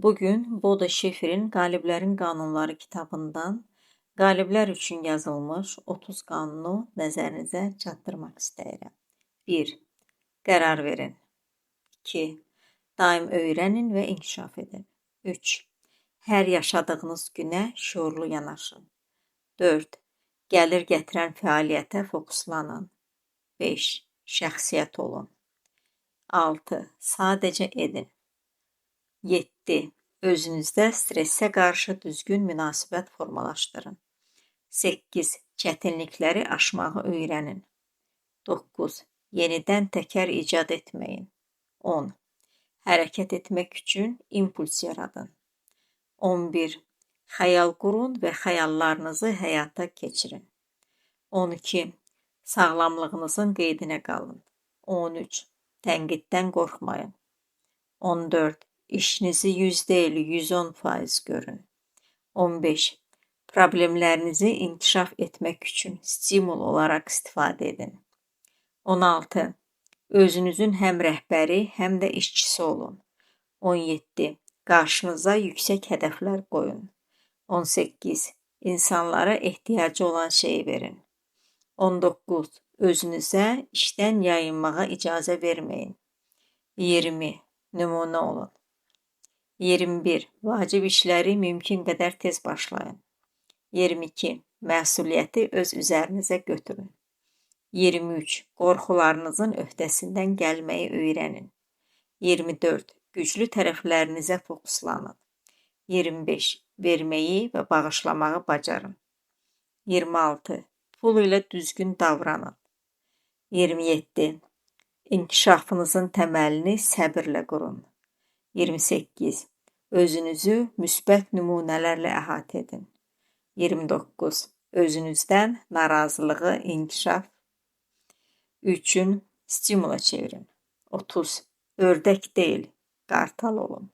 Bugün Bodo Şeferin Qaliblərin Qanunları kitabından qaliblər üçün yazılmış 30 qanunu nəzərinizə çatdırmaq istəyirəm. 1. Qərar verin. 2. Daim öyrənin və inkişaf edin. 3. Hər yaşadığınız günə şüurlu yanaşın. 4. Gəlir gətirən fəaliyyətə fokuslanın. 5. Şəxsiyyət olun. 6. Sadəcə edin. 7. Özünüzdə stressə qarşı düzgün münasibət formalaşdırın. 8. Çətinlikləri aşmağı öyrənin. 9. Yenidən təkər icad etməyin. 10. Hərəkət etmək üçün impuls yaradın. 11. Xəyal qurun və xəyallarınızı həyata keçirin. 12. Sağlamlığınızın qeydinə qalın. 13. Tənqiddən qorxmayın. 14. İşinizi 100 deyil, 110% görün. 15. Problemlərinizi inkişaf etmək üçün stimul olaraq istifadə edin. 16. Özünüzün həm rəhbəri, həm də işçisi olun. 17. Qarşınıza yüksək hədəflər qoyun. 18. İnsanlara ehtiyacı olan şeyi verin. 19. Özünüzə işdən yayınmağa icazə verməyin. 20. Nümunə olun. 21. Vacib işləri mümkün qədər tez başlayın. 22. Məsuliyyəti öz üzərinizə götürün. 23. Qorxularınızın öhdəsindən gəlməyi öyrənin. 24. Güclü tərəflərinizə fokuslanın. 25. Verməyi və bağışlamağı bacarın. 26. Pul ilə düzgün davranın. 27. İnkişafınızın təməlini səbirlə qurun. 28. Özünüzü müsbət nümunələrlə əhatə edin. 29. Özünüzdən narazılığı inkişaf üçün stimula çevirin. 30. Ördək deyil, qartal olun.